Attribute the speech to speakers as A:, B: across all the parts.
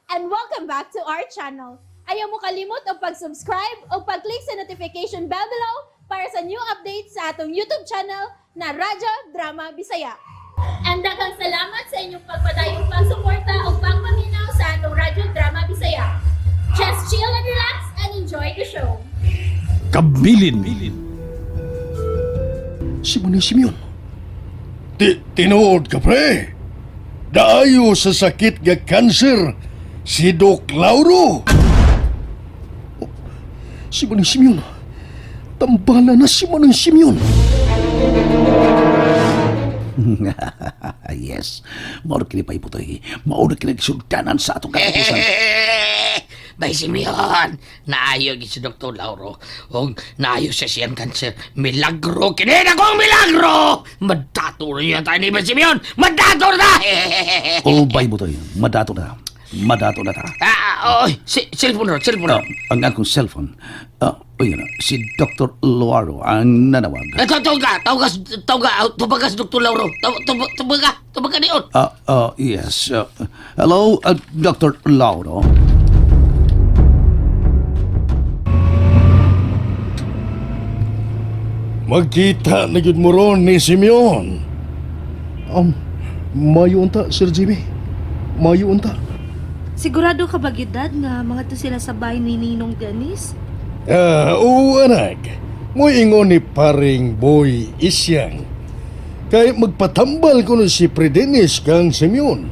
A: And welcome back to our channel. Ayaw mo kalimot og pag-subscribe o pag-click sa notification bell below para sa new updates sa atong YouTube channel na Radyo Drama Bisaya. And daghang salamat sa inyong pagpadayong pagsuporta o pagpaminaw sa atong Radyo Drama Bisaya. Just chill and relax and enjoy the show.
B: Kabilin.
C: Si Manny Simeon. Tinuod ka, pre. Daayo sa sakit nga kanser si Doc Lauro. Oh, si Manny Simeon. Tambala na si Manny Simeon.
B: Yes. Mao kini pa iputoy. Mao na kini sultanan sa atong katapusan.
D: Bay Simeon, naayo gyud si Dr. Lauro. Og naayo sa siyang kanser. Milagro kini na kong milagro. Madato na yan tayo ni Bay Simeon. Madato na.
B: Oh, bay butoy. Madato na. Madato na ta.
D: Ah, oy, si, cellphone ro, cellphone ro.
B: Ang akong cellphone. Uy, na, si Dr. Loaro ang nanawag.
D: Eh, tawag ka, tawag ka, tubaga si Dr. Lauro. Tubaga, tubaga niyon.
B: Yes. Hello, Dr. Lauro.
C: Magkita na gyud mo ron ni Simeon. Mayo unta, Sir Jimmy. Mayo unta.
E: Sigurado ka ba gyud, Dad, nga mga to sila sa bahay ni Ninong Dennis?
C: Ah, oo, anak. Moingon ni paring Boy Isyang. Kay magpatambal ko si Pre Dennis kang Simeon.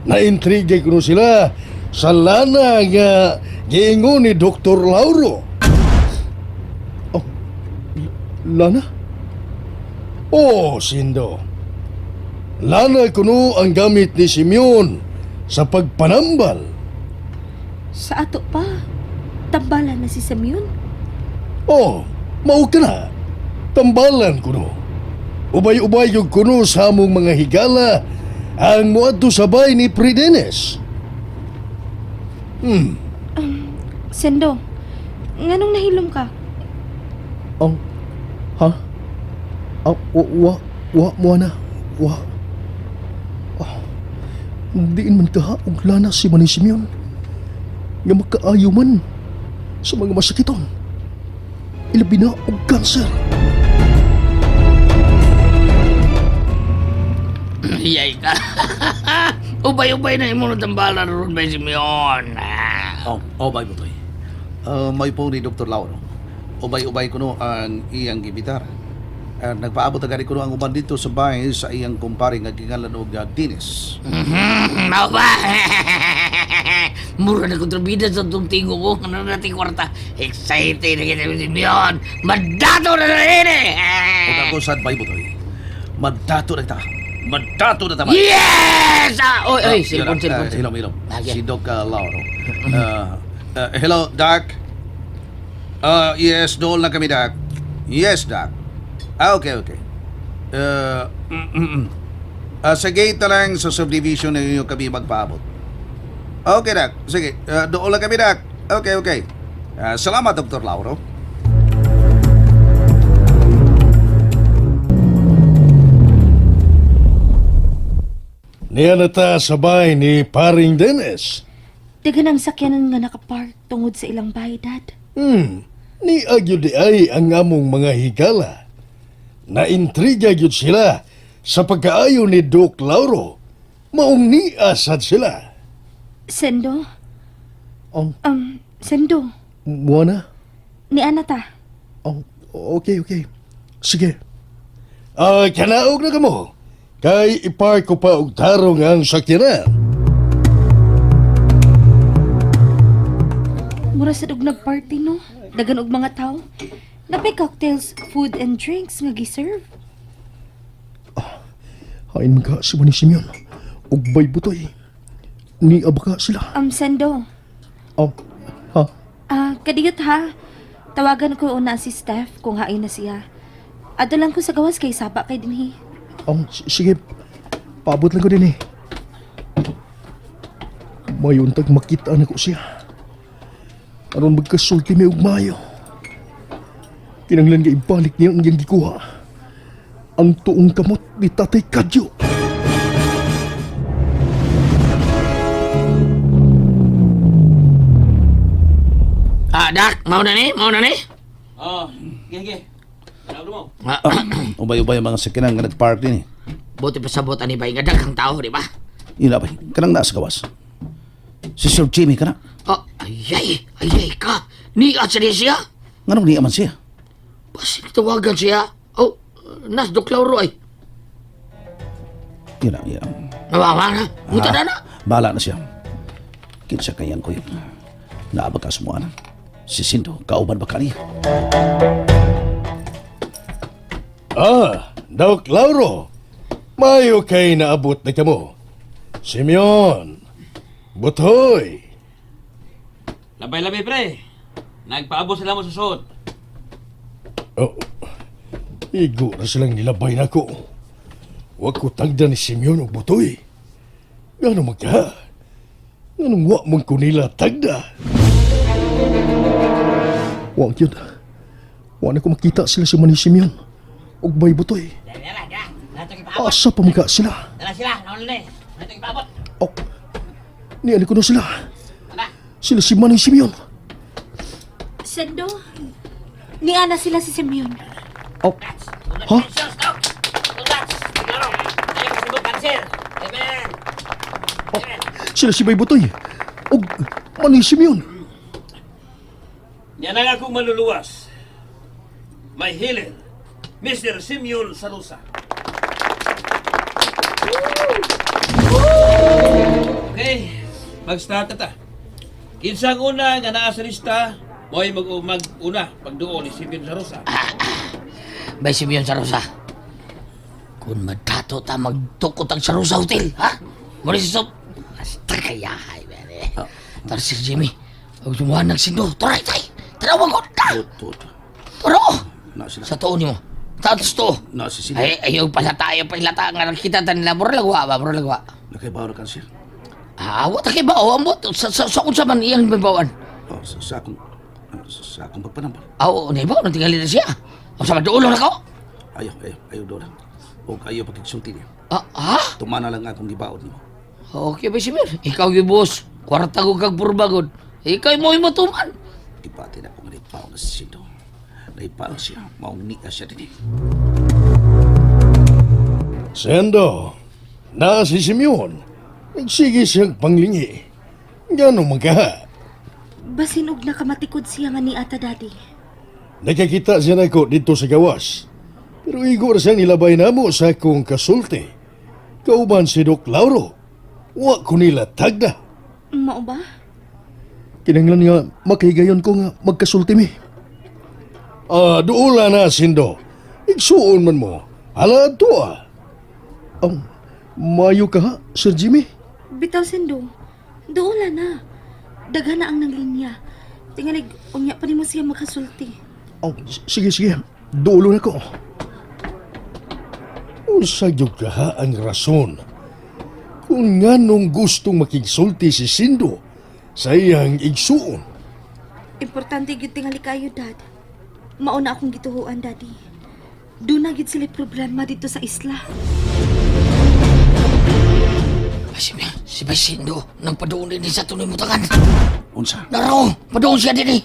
C: Naintriga ko sila sa lana nga giingon ni Dr. Lauro. Oh, lana? Oh, Sindo. Lana kuno ang gamit ni Simeon sa pagpanambal.
E: Sa ato pa, tambalan na si Simeon.
C: Oh, mao ka na. Tambalan kuno. Ubay-ubay yung kuno sa among mga higala ang muadto sabay ni Pre Dennis.
E: Sendo, nganong nahilom ka?
C: Ang, ha? Ah, wa, wa, mo na. Wa. Ah, diin man ka og lana si Manny Simeon. Nga makaayo man sa mga masakiton. Ilabi na og kanser.
D: Iyay ka. Ubay-ubay na imo na tambalan ron, Bay Simeon. Ah.
B: Oh, bay butoy. May po ni Dr. Lauro. Ubay-ubay kuno ang iyang gibitar. Nagpaabot na gani kuno ang uban dito sa bahay sa iyang kumpare nga gingalan og Dennis.
D: Mao ba? Mura na kontrabida sa itong tingo ko. Ano na natin kwarta? Excited na kita si Simeon. Madato na na rin eh!
B: Ug ako sad bay butoy. Madato na ta. Madato na ta. Bay.
D: Yes! Ah, oy, oy,
B: Ah,
D: cellphone,
B: yun,
D: cellphone.
B: Hilom, hilom.
D: Okay.
B: Si Doc Lauro. Hello, Doc. Yes, dool na kami, Doc. Yes, Doc. Ah, okay, okay. Sa gate na lang sa subdivision na ninyo kami magpaabot. Okay, Doc. Sige, dool na kami, Doc. Okay, okay. Salamat, Dr. Lauro.
C: Niya na ta sabay ni paring Dennis.
E: Daghan ang sakyanan nga nakapark tungod sa ilang bahay, Dad.
C: Ni agyo di ay ang among mga higala. Naintriga gyud sila sa pagkaayo ni Doc Lauro. Maong niasad sila.
E: Sendo?
C: Oh.
E: Sendo,
C: Buwana?
E: ni Ana ta.
C: Oh, okay, okay. Sige. Ah, kanaog na kamo. Kay ipark ko pa og tarong ang sakyanan.
E: Mura sad og nagparty, no? Dagan og mga tao. Napay cocktails, food and drinks nga giserve.
C: Hain ka si Manny Simeon. Og bay butoy. Ni abaka sila.
E: Sendo,
C: Oh, ha?
E: ah, kadiyot ha. Tawagan ko una si Steph kung hain na siya. Ato lang ko sa gawas kay saba kay dinhi.
C: Oh, sige. Paabot lang ko din eh. Mayuntag makita na ko siya. Aron magkasulti may ugmayo. Kinanglan nga ibalik niya ang iyang gikuha. Ang tuong kamot ni Tatay Kadyo.
D: Ah, Dak, mao na ni, mao na ni.
F: Oh, sige, sige. Ano mo?
D: Ah,
B: Ubay-ubay ang mga sakyanan nga nagpark din eh.
D: buti pa sabot ani bay nga daghang tao, di ba?
B: Ila bay, kanang nasa gawas. Si Sir Jimmy kana.
D: Oh, ayay, ayay ka. Ni asa ni siya?
B: Nganong niya man siya?
D: Basig tawagan siya. Oh, nas Dok Lauro ay.
B: Ila, ila.
D: Nawawa na. Muta na na.
B: Bahala na siya. Kinsa kayang ko yun. Naabag ka sumuan. Si Sindo, kauban ba kaniya?
C: Ah, Doc Lauro. Mayo kay naabot na kamo. Simeon. Butoy.
F: Labay-labay, pre. Nagpaabot sila mo sa suot.
C: Oh, igo na silang nilabay na ko. Wa ko tagda ni Simeon og Butoy. Ngano magka? Nganong wa man ko nila tagda? Wa gyud. Wa na ko makita sila si Manny Simeon og bay Butoy. Asa pa man ka sila?
D: Dala sila, nauna na eh. Nato ipaabot.
C: Oh, niali ko na sila. Sila si Manny Simeon.
E: Sendo, niana na sila si Simeon.
C: Oh, ha?
F: Congratulations, Doc! Congrats! Siguro, ayaw sa cancer. Amen!
C: Oh, sila si Bay Butoy. Og Manny Simeon.
F: Yan ang akong maluluwas. My healer, Mr. Simeon Salusa. Okay, mag-start na ta. Kinsang una nga naa sa lista, mo'y mag-una pagduol ni Simeon Salusa.
D: Bay Simeon Sarosa. Kung madato ta magtukot ang Sarosa Hotel, ha? Muna si Sob. Basta kaya, ay, bere. Tara, Sir Jimmy. Huwag sumuhan ng sindo. Tara, tay. Tara, wag ko. Ta!
B: Tut,
D: Tara!
B: na sila.
D: Sa tuon nimo. Tatos to.
B: Na si Sindo.
D: Ay, ayaw pala tayo, pala nga nakita ta nila. Mura lagwa ba? Mura lagwa.
B: Nakaibaw na kansil.
D: Ah, wa ta kay ba? Oh, ambot. Sa unsa man iyang bibawan.
B: Oh, sa akong sa akong pagpanambal.
D: Aw, naibaw, nagtingali na siya. Ang sa madulo na ko.
B: Ayaw, ayaw, ayaw doon. O ayaw pagkiksulti niya.
D: Ah, ha?
B: Tumana lang akong gibaod nimo.
D: Okay ba, Simeon? Ikaw yung boss. Kwarta ko kag purbagod. Ikaw mo yung matuman.
B: Gipati na akong naipaw na si Sindo. Naipaw siya, maong niya siya din eh.
C: Sendo, na si Simeon. Nagsige siyang panglingi. Gano'ng magka?
E: Basin og nakamatikod siya nga ni ata, Daddy.
C: Nakakita siya nako dito sa gawas. Pero igo ra siyang nilabay namo sa akong kasulti. Kauban si Doc Lauro. Wa ko nila tagda.
E: Mao ba?
C: Kinanglan nga makahigayon ko nga magkasulti mi. Ah, duula na Sindo. Igsuon man mo. Hala to ah. Ang mayo ka ha, Sir Jimmy.
E: Bitaw, Sendo. Doon na. Daghan na ang nanglinya. Tingalig, unya pa nimo siya makasulti.
C: Oh, sige, sige. Dulo na ko. Unsa gyud ka ha ang rason kung nganong gustong makigsulti si Sindo sa iyang igsuon.
E: Importante gyud tingali kayo, Dad. Mauna akong gituhuan, Daddy. Doon na gyud sila problema dito sa isla.
D: Bay Simeon, si Bay Sindo, nang padoon din sa tuloy mutakan.
B: Unsa?
D: Naro, padoon siya din eh.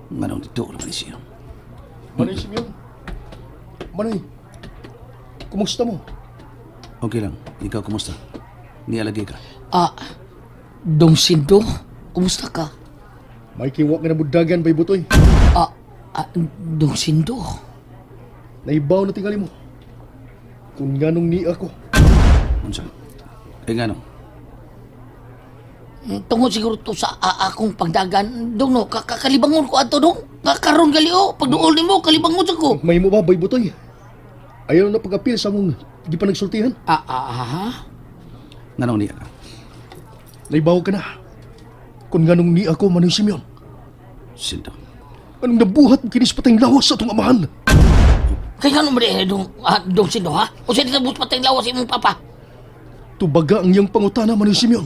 B: Nganong dito naman ni siya.
C: Manay Simeon. Manay, kumusta mo?
B: Okay lang. Ikaw, kumusta? Nialagay ka.
D: Ah, Dong Sindo, kumusta ka?
C: May kiwa nga nabudagan bay butoy.
D: Ah, ah, Dong Sindo.
C: Naibaw na tingali mo. Kung nganong ni ako.
B: Unsa? Eh nganong?
D: Tungod siguro to sa akong pagdagan. Dong no, kakalibangon ko ato dong. Kakaroon gali oh. Pagduol nimo, kalibangon sa ko.
C: May mo ba bay butoy? Ayaw na pag-apil sa mong di pa nagsultihan.
D: Ah, ah, ah, ha?
B: Nganong niya ka?
C: Naibaw ka na. Kung nganong ni ako Manay Simeon.
B: Sindo.
C: Anong nabuhat mo kinis patay lawas sa atong amahan?
D: Kaya nga naman eh, dong, ah, Dong Sindo ha? O siya dito patay lawas imong papa.
C: Tubaga ang iyang pangutana Manay Simeon.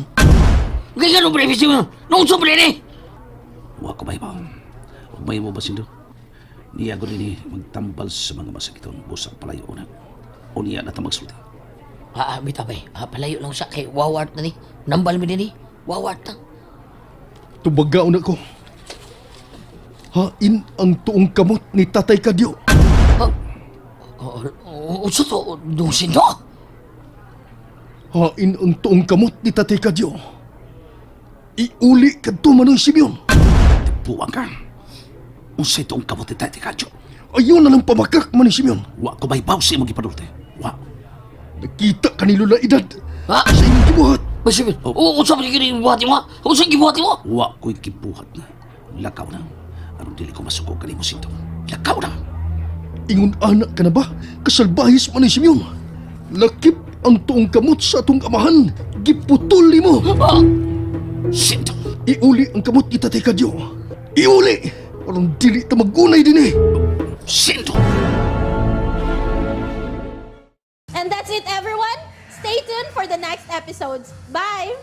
D: Kaya nga naman eh, Simeon. Nung sobre ni.
B: Wa ko mahibaw. Ug may mo ba Sindo? Niya ko din eh, magtambal sa mga masakiton busa palayo na. O niya na ta magsulti.
D: Ah, ah, bitaw bay. Ah, palayo lang sa kay wawart na ni. Nambal mi din ni. Wawart na.
C: Tubaga una ko. Hain ang tuong kamot ni Tatay Kadyo.
D: Unsa to, Dong Sinto?
C: Hain ang tuong kamot ni Tatay Kadyo. Iuli kadto Manoy Simeon.
B: Buwang ka. Unsay tuong kamot ni Tatay Kadyo?
C: Ayaw na lang pamakak, Manoy Simeon.
B: Wa ko may baw sa imong gipadulti. Wa.
C: Nakita ka ni Lola Edad
D: Ha?
C: sa imong gibuhat.
D: Bay Simeon, unsa ba kini gibuhat nimo? Unsa gibuhat nimo?
B: Wa ko'y gibuhat na. Lakaw na. Aron dili ko masuko kanimo, Sinto. Lakaw na.
C: Ingon ana ka na ba? Kasalbahis, Manoy Simeon. Lakip ang tuong kamot sa atong amahan. Giputol nimo.
D: Ah,
B: Sinto.
C: Iuli ang kamot ni Tatay Kadyo. Iuli! Aron dili ta magunay din eh.
B: Sinto.
A: And that's it, everyone. Stay tuned for the next episodes. Bye!